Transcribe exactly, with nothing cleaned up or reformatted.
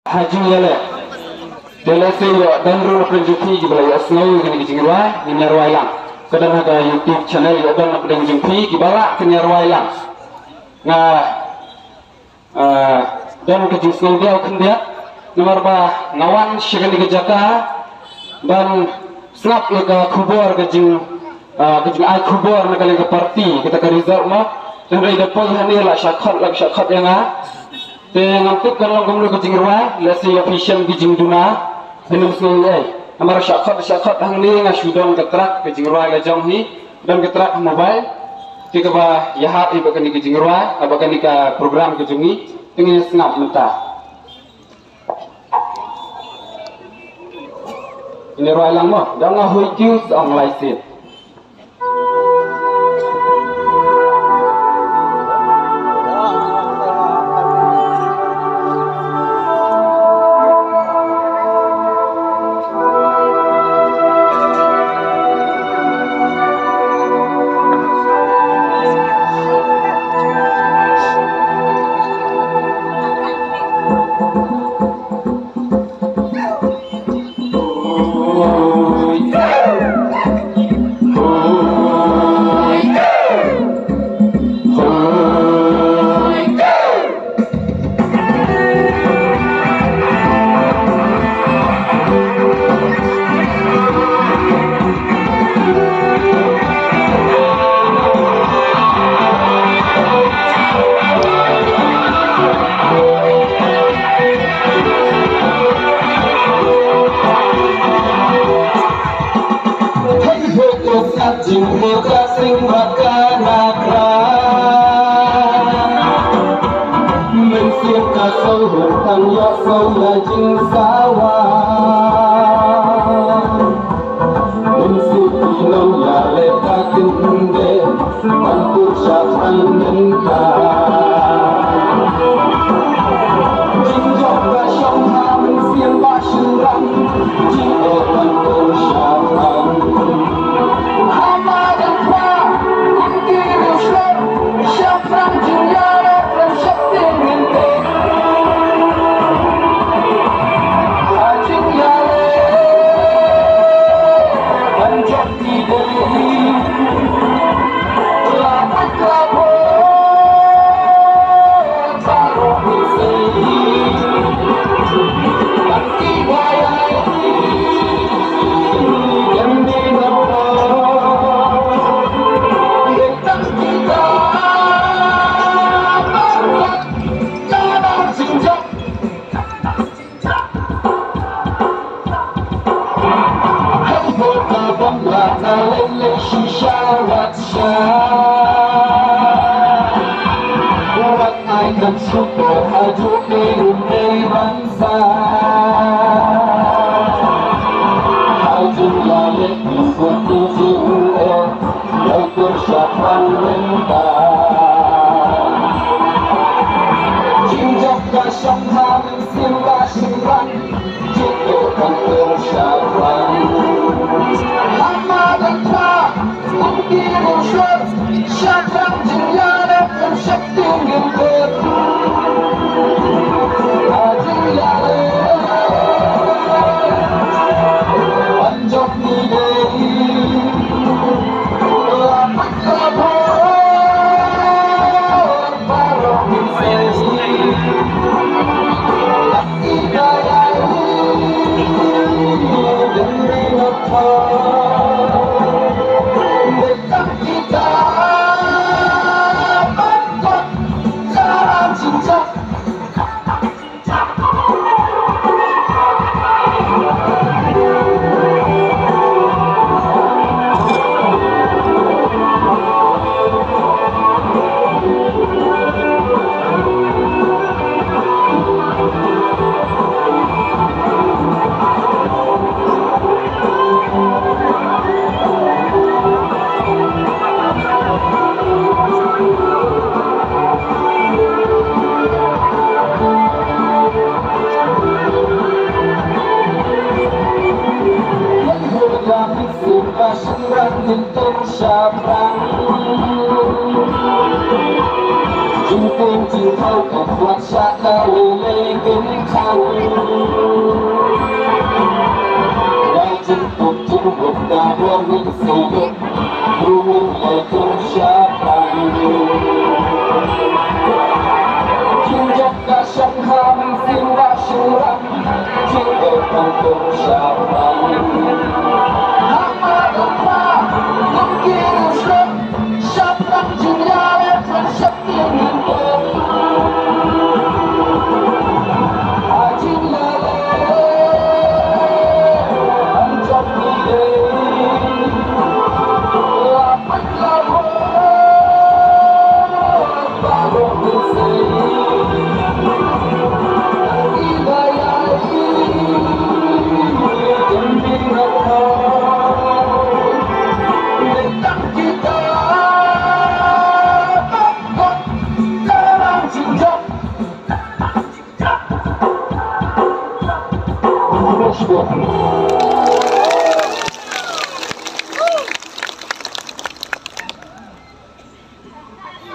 Ha jingïaleh. Te lehse ïoh don ruh na pdeng jong phi kiba la ïohsngew ïa kane ka jingrwai, ngin ïa rwai lang. Ka don ha ka YouTube channel, ïoh don na pdeng jong phi kiba la kin ïa rwai lang. Nga, ah, don ka jingsngewdiaw khyndiat namar ba nga wan sha kane ka jaka ban sngap ïa ka khubor ka jing, ah, ka jingai khubor na ka liang ka party, kata ka result mo. Hynrei da poi hangne la shah khot, la shah khot ïa nga. Te ngam tip kan long kumno ka jingrwai, lehse ïa phi shem ki jingduna, phin ym sngew ei. Namar shah khot, shah khot hangne nga shu don ka track ka jingrwai la jong hi, don ka track mobile. Te kaba ïahap ïa ba kane ka jingrwai, ba kane ka program ka jong ngi, te ngin sngap mynta. Ngin rwai lang mo, da nga hui kiew sa ong lai sien. Hei, hei, hei, ka jingmut ka sing bad ka nakra. Mynsiem ka sawdong tang ïohsngew ïa jingsawa. Mynsiem ki nongïaleh ka kyndit ban pur shaphrang mynta. Jingjop ka shong ha mynsiem ba shynrang. Jingeh ban pur shaphrang. Ha madan phra, kum ki riewshlur, shaphrang jingïaleh, pran sheptieng ngin peit. Ha jingïaleh, ban jop ki dei. La pait la poi. Jingjop ka shong ha mynsiem ba shynrang. Jingeh ban pur shaphrang. Ha madan phra, kum ki riewshlur, shaphrang jingïaleh, pran sheptieng ngin peit. Ha jingïaleh, ban jop ki dei. La pait la poi.